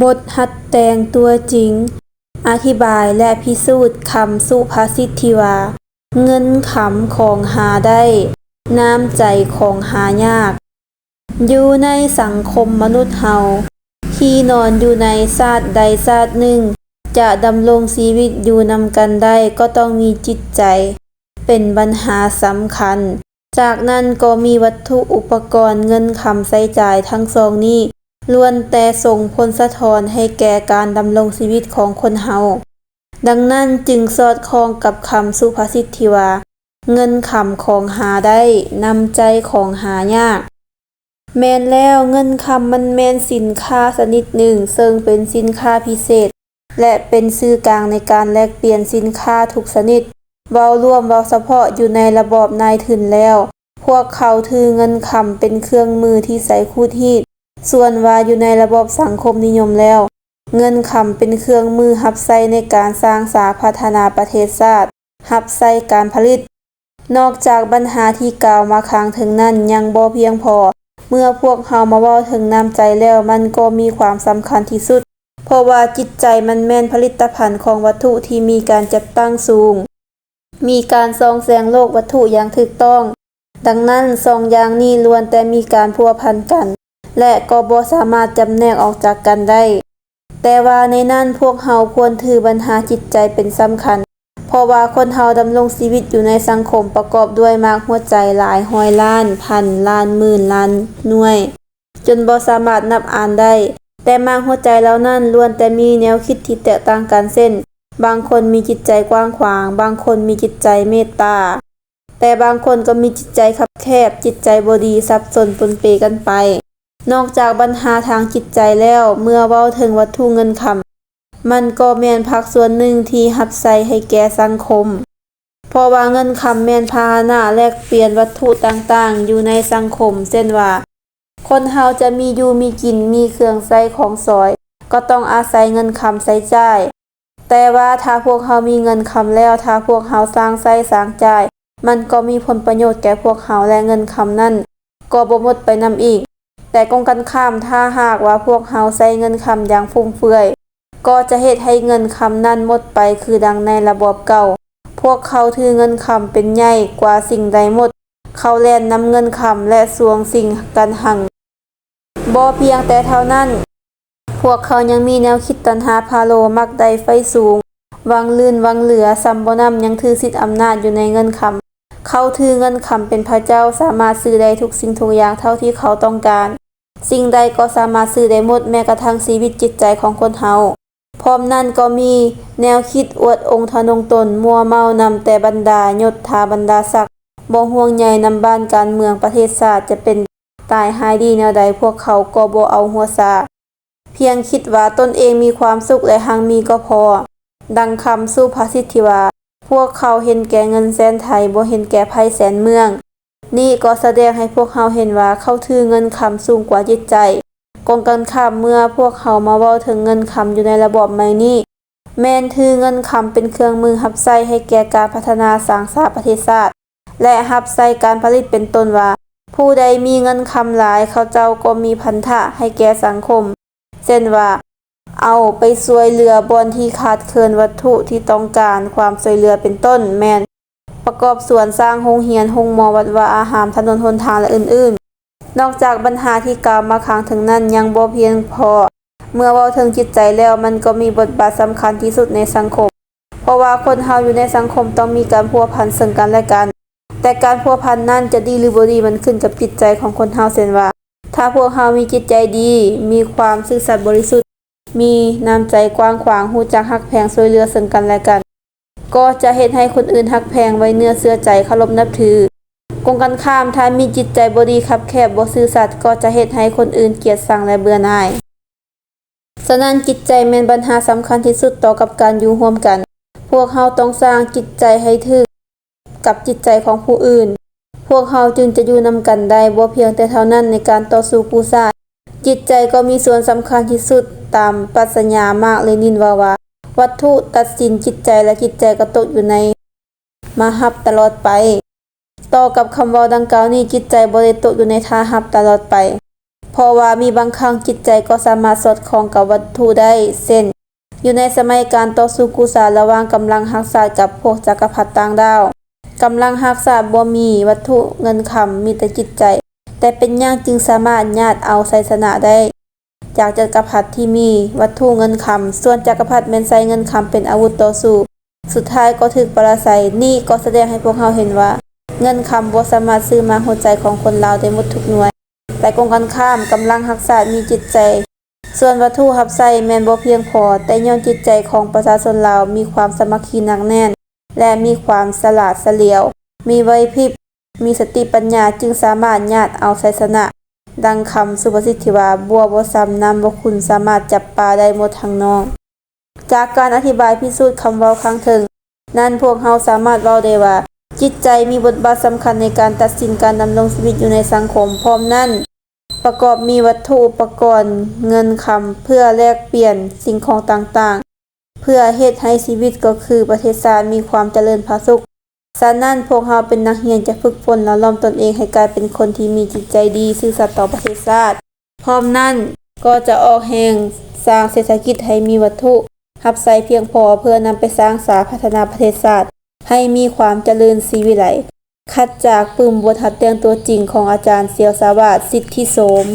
ບົດຫັດແຕ່ງຕົວຈິງ ອະທິບາຍ ແລະ ພິສູດຄຳສຸພາສິດທີ່ວ່າ ເງິນຄຳຂອງຫາໄດ້, ນ້ຳໃຈຂອງຫາຍາກ. ຢູ່ໃນສັງຄົມມະນຸດເຮົາ ທີ່ນອນຢູ່ໃນຊາດໃດຊາດໜຶ່ງ ຈະດຳລົງຊີວິດຢູ່ນຳກັນໄດ້ ກໍຕ້ອງມີຈິດໃຈເປັນບັນຫາສຳຄັນ. ຈາກນັ້ນກໍມີວັດຖຸອຸປະກອນ, ເງິນຄຳໃຊ້ຈ່າຍ ທັງສອງນີ້ລ້ວນແຕ່ສົ່ງຜົນສະທ້ອນໃຫ້ແກ່ການດຳລົງຊີວິດຂອງຄົນເຮົາ. ດັ່ງນັ້ນຈຶ່ງສອດຄ່ອງກັບຄຳສຸພາສິດທີ່ວ່າ ເງິນຄຳຂອງຫາໄດ້, ນ້ຳໃຈຂອງຫາຍາກ. ແມ່ນແລ້ວ, ເງິນຄຳມັນແມ່ນສິນຄ້າຊະນິດໜຶ່ງ ເຊິ່ງເປັນສິນຄ້າພິເສດ ແລະ ເປັນສື່ກາງໃນການແລກປ່ຽນສິນຄ້າທຸກຊະນິດ. ເວົ້າລວມ, ເວົ້າສະເພາະຢູ່ໃນລະບອບນາຍທຶນແລ້ວ, ພວກເຂົາຖືເງິນຄຳເປັນເຄື່ອງມືທີ່ໃຊ້ຂູດຮີດ. ສ່ວນວ່າຢູ່ໃນລະບອບສັງຄົມນິຍົມແລ້ວ, ເງິນຄຳເປັນເຄື່ອງມືຮັບໃຊ້ໃນການສ້າງສາພັດທະນາປະເທດຊາດ, ຮັບໃຊ້ການຜະລິດ. ນອກຈາກບັນຫາທີ່ກ່າວມາຂ້າງເທິງນັ້ນຍັງບໍ່ພຽງພໍ, ເມື່ອພວກເຮົາມາເວົ້າເຖິງນ້ຳໃຈແລ້ວ, ມັນກໍມີຄວາມສຳຄັນທີ່ສຸດ, ເພາະວ່າຈິດໃຈມັນແມ່ນຜະລິດຕະພັນຂອງວັດຖຸທີ່ມີການຈັດຕັ້ງສູງ, ມີການສ່ອງແສງໂລກວັດຖຸຢ່າງຖືກຕ້ອງ. ດັ່ງນັ້ນ, ສອງຢ່າງນີ້ລ້ວນແຕ່ມີການພົວພັນກັນ ແລະ ກໍບໍ່ສາມາດຈຳແນກອອກຈາກກັນໄດ້. ແຕ່ວ່າໃນນັ້ນພວກເຮົາຄວນຖືບັນຫາຈິດໃຈເປັນສຳຄັນ, ເພາະວ່າຄົນເຮົາດຳລົງຊີວິດຢູ່ໃນສັງຄົມປະກອບດ້ວຍໝາກຫົວໃຈຫຼາຍຮ້ອຍລ້ານ, ພັນລ້ານ, ໝື່ນລ້ານໜ່ວຍ, ຈົນບໍ່ສາມາດນັບອ່ານໄດ້. ແຕ່ໝາກຫົວໃຈເຫຼົ່ານັ້ນລ້ວນແຕ່ມີແນວຄິດທີ່ແຕກຕ່າງກັນ, ເຊັ່ນ, ບາງຄົນມີຈິດໃຈກວ້າງຂວາງ, ບາງຄົນມີຈິດໃຈເມດຕາ, ແຕ່ບາງຄົນກໍມີຈິດໃຈຄັບແຄບ, ຈິດໃຈບໍ່ດີ, ສັບສົນປົນເປກັນໄປ. ນອກຈາກບັນຫາທາງຈິດໃຈແລ້ວ, ເມື່ອເວົ້າເຖິງວັດຖຸເງິນຄຳ, ມັນກໍແມ່ນພາກສ່ວນໜຶ່ງທີ່ຮັບໃຊ້ໃຫ້ແກ່ສັງຄົມ, ເພາະວ່າເງິນຄຳແມ່ນພາຫະນະແລກປ່ຽນວັດຖຸຕ່າງໆຢູ່ໃນສັງຄົມ, ເຊັ່ນວ່າ, ຄົນເຮົາຈະມີຢູ່ມີກິນ, ມີເຄື່ອງໃຊ້ຂອງສອຍ, ກໍຕ້ອງອາໄສເງິນຄຳໃຊ້ຈ່າຍ. ແຕ່ວ່າຖ້າພວກເຮົາມີເງິນຄຳແລ້ວ, ຖ້າພວກເຮົາສ້າງໃຊ້ສ້າງຈ່າຍ, ມັນກໍມີຜົນປະໂຫຍດແກ່ພວກເຮົາ ແລະ ເງິນຄຳນັ້ນກໍບໍ່ໝົດໄປນຳອີກ. ແຕ່ກົງກັນຂ້າມ, ຖ້າຫາກວ່າພວກເຮົາໃຊ້ເງິນຄຳຢ່າງຟຸມເຟືອຍ, ກໍຈະເຮັດໃຫ້ເງິນຄຳນັ້ນໝົດໄປ ຄືດັ່ງໃນລະບອບເກົ່າ. ພວກເຂົາຖືເງິນຄຳເປັນໃຫຍ່ກວ່າສິ່ງໃດໝົດ, ເຂົາແລ່ນນຳເງິນຄຳ ແລະ ສວງຊິງກັນຮັ່ງ. ບໍ່ພຽງແຕ່ເທົ່ານັ້ນ, ພວກເຂົາຍັງມີແນວຄິດຕັນຫາພາໂລ, ມັກໄດ້ໄຟສູງ, ຫວັງລື່ນຫວັງເຫຼືອ, ສ່ຳບໍ່ໜຳຍັງຖືສິດອຳນາດຢູ່ໃນເງິນຄຳ. ເຂົາຖືເງິນຄຳເປັນພະເຈົ້າ, ສາມາດຊື້ໄດ້ທຸກສິ່ງທຸກຢ່າງເທົ່າທີ່ເຂົາຕ້ອງການ. ສິ່ງໃດກໍສາມາດຊື້ໄດ້ໝົດ, ແມ້ກະທັ່ງຊີວິດຈິດໃຈຂອງຄົນເຮົາ. ພ້ອມນັ້ນກໍມີແນວຄິດອວດອົງທະນົງຕົນ, ມົວເມົານຳແຕ່ບັນດາຍົດຖາບັນດາສັກ, ບໍ່ຫ່ວງໃຍນຳບ້ານການເມືອງ, ປະເທດຊາດຈະເປັນຕາຍຮ້າຍດີແນວໃດ, ພວກເຂົາກໍບໍ່ເອົາຫົວຊາ, ພຽງຄິດວ່າຕົນເອງມີຄວາມສຸກ ແລະ ຮັ່ງມີກໍພໍ. ດັ່ງຄຳສຸພາສິດທີ່ວ່າ, ພວກເຂົາເຫັນແກ່ເງິນແສນໄຖ, ບໍ່ເຫັນແກ່ໄພແສນເມືອງ. ນີ້ກໍສະແດງໃຫ້ພວກເຮົາເຫັນວ່າເຂົາຖືເງິນຄຳສູງກວ່າຈິດໃຈ. ກົງກັນຂ້າມ, ເມື່ອພວກເຮົາມາເວົ້າເຖິງເງິນຄຳຢູ່ໃນລະບອບໃໝ່ນີ້, ແມ່ນຖືເງິນຄຳເປັນເຄື່ອງມືຮັບໃຊ້ໃຫ້ແກ່ການພັດທະນາສ້າງສາປະເທດຊາດ ແລະ ຮັບໃຊ້ການຜະລິດເປັນຕົ້ນວ່າ, ຜູ້ໃດມີເງິນຄຳຫຼາຍ, ເຂົາເຈົ້າກໍມີພັນທະໃຫ້ແກ່ສັງຄົມ, ເຊັ່ນວ່າ, ເອົາໄປຊ່ວຍເຫຼືອບ່ອນທີ່ຂາດເຂີນວັດຖຸທີ່ຕ້ອງການຄວາມຊ່ວຍເຫຼືອເປັນຕົ້ນ, ແມ່ນປະກອບສວນ, ສ້າງໂຮງຮຽນ, ໂຮງໝໍ, ວັດວາອາຮາມ, ຖະໜົນຫົນທາງ ແລະ ອື່ນໆ. ນອກຈາກບັນຫາທີ່ກ່າວມາຂ້າງເທິງນັ້ນຍັງບໍ່ພຽງພໍ, ເມື່ອເວົ້າເຖິງຈິດໃຈແລ້ວ, ມັນກໍມີບົດບາດສຳຄັນທີ່ສຸດໃນສັງຄົມ, ເພາະວ່າຄົນເຮົາຢູ່ໃນສັງຄົມຕ້ອງມີການພົວພັນເຊິ່ງກັນ ແລະ ກັນ. ແຕ່ການພົວພັນນັ້ນຈະດີ ຫຼື ບໍ່ດີ, ມັນຂຶ້ນກັບຈິດໃຈຂອງຄົນເຮົາ, ເຊັ່ນວ່າ, ຖ້າພວກເຮົາມີຈິດໃຈດີ, ມີຄວາມຊື່ສັດບໍລິສຸດ, ມີນ້ຳໃຈກວ້າງຂວາງ, ຮູ້ຈັກຮັກແພງຊ່ວຍເຫຼືອເຊິ່ງກັນ ແລະ ກັນ, ກໍຈະເຮັດໃຫ້ຄົນອື່ນຮັກແພງ, ໄວ້ເນື້ອເຊື່ອໃຈ, ເຄົາລົບນັບຖື. ກົງກັນຂ້າມ, ຖ້າມີຈິດໃຈບໍ່ດີ, ຄັບແຄບ, ບໍ່ຊື່ສັດ, ກໍຈະເຮັດໃຫ້ຄົນອື່ນກຽດຊັງ ແລະ ເບື່ອໜ່າຍ. ສະນັ້ນ, ຈິດໃຈແມ່ນບັນຫາສຳຄັນທີ່ສຸດຕໍ່ກັບການຢູ່ຮ່ວມກັນ. ພວກເຮົາຕ້ອງສ້າງຈິດໃຈໃຫ້ຖືກ ກັບຈິດໃຈຂອງຜູ້ອື່ນ, ພວກເຮົາຈຶ່ງຈະຢູ່ນຳກັນໄດ້. ບໍ່ພຽງແຕ່ເທົ່ານັ້ນ, ໃນການຕໍ່ສູ້ກູ້ຊາດ, ຈິດໃຈກໍມີສ່ວນສຳຄັນທີ່ສຸດ. ຕາມປັດຊະຍາ ມາກ ເລນິນ ເວົ້າວ່າ, ວັດຖຸຕັດສິນຈິດໃຈ ແລະ ຈິດໃຈກໍຕົກຢູ່ໃນມາຮັບຕະຫຼອດໄປ. ຕໍ່ກັບຄຳເວົ້າດັ່ງກ່າວນີ້, ຈິດໃຈບໍ່ໄດ້ຕົກຢູ່ໃນທ່າຮັບຕະຫຼອດໄປ. ເພາະວ່າມີບາງຄັ້ງຈິດໃຈກໍສາມາດສອດຄ່ອງກັບວັດຖຸໄດ້ ເຊັ່ນ ຢູ່ໃນສະໄໝການຕໍ່ສູ້ກູ້ສາລະຫວ່າງກຳລັງຮັກຊາດກັບພວກຈັກກະພັດຕ່າງດ້າວ, ກຳລັງຮັກຊາດບໍ່ມີວັດຖຸເງິນຄຳ, ມີແຕ່ຈິດໃຈ. ແຕ່ເປັນຫຍັງຈຶ່ງສາມາດຍາດເອົາໄຊຊະນະໄດ້ຈາກຈັກກະພັດທີ່ມີວັດຖຸເງິນຄຳ? ສ່ວນຈັກກະພັດແມ່ນໃຊ້ເງິນຄຳເປັນອາວຸດຕໍ່ສູ້, ສຸດທ້າຍກໍຖືກປະລາໄສ. ນີ້ກໍສະແດງໃຫ້ພວກເຮົາເຫັນວ່າ ເງິນຄຳບໍ່ສາມາດຊື້ມາຫົວໃຈຂອງຄົນລາວໄດ້ໝົດທຸກໜ່ວຍ. ແຕ່ກົງກັນຂ້າມ, ກຳລັງຮັກຊາດມີຈິດໃຈ, ສ່ວນວັດຖຸຮັບໃຊ້ແມ່ນບໍ່ພຽງພໍ, ແຕ່ຍ້ອນຈິດໃຈຂອງປະຊາຊົນລາວມີຄວາມສາມັກຄີໜັກແໜ້ນ ແລະ ມີຄວາມສະຫຼາດສະຫຼຽວ, ມີໄຫວພິບ, ມີສະຕິປັນຍາ, ຈຶ່ງສາມາດຍາດເອົາໄຊຊະນະ. ດັ່ງຄຳສຸພາສິດທີ່ວ່າ ບົວບໍ່ຊ້ຳນ້ຳບໍ່ຂຸ່ນ ສາມາດຈັບປາໄດ້ໝົດທັງໜອງ. ຈາກການອະທິບາຍພິສູດຄຳເວົ້າຂ້າງເທິງນັ້ນ, ພວກເຮົາສາມາດເວົ້າໄດ້ວ່າ ຈິດໃຈມີບົດບາດສຳຄັນໃນການຕັດສິນການດຳລົງຊີວິດຢູ່ໃນສັງຄົມ. ພ້ອມນັ້ນ, ປະກອບມີວັດຖຸອຸປະກອນ, ເງິນຄຳ ເພື່ອແລກປ່ຽນສິ່ງຂອງຕ່າງໆ, ເພື່ອເຮັດໃຫ້ຊີວິດກໍຄືປະເທດຊາດມີຄວາມຈະເລີນຜາສຸກ. ສະນັ້ນ, ພວກເຮົາເປັນນັກຮຽນຈະຝຶກຝົນຫຼໍ່ຫຼອມຕົນເອງໃຫ້ກາຍເປັນຄົນທີ່ມີຈິດໃຈດີ, ຊື່ສັດຕໍ່ປະເທດຊາດ. ພ້ອມນັ້ນກໍຈະອອກແຮງສ້າງເສດຖະກິດໃຫ້ມີວັດຖຸຮັບໃຊ້ພຽງພໍ ເພື່ອນຳໄປສ້າງສາພັດທະນາປະເທດຊາດໃຫ້ມີຄວາມຈະເລີນສີວິໄລ. ຂັດຈາກປຶ້ມບົດຮັບແຕ່ງຕົວຈິງຂອງອາຈານ ສຽວສາວາດ ສິດທິໂສມ.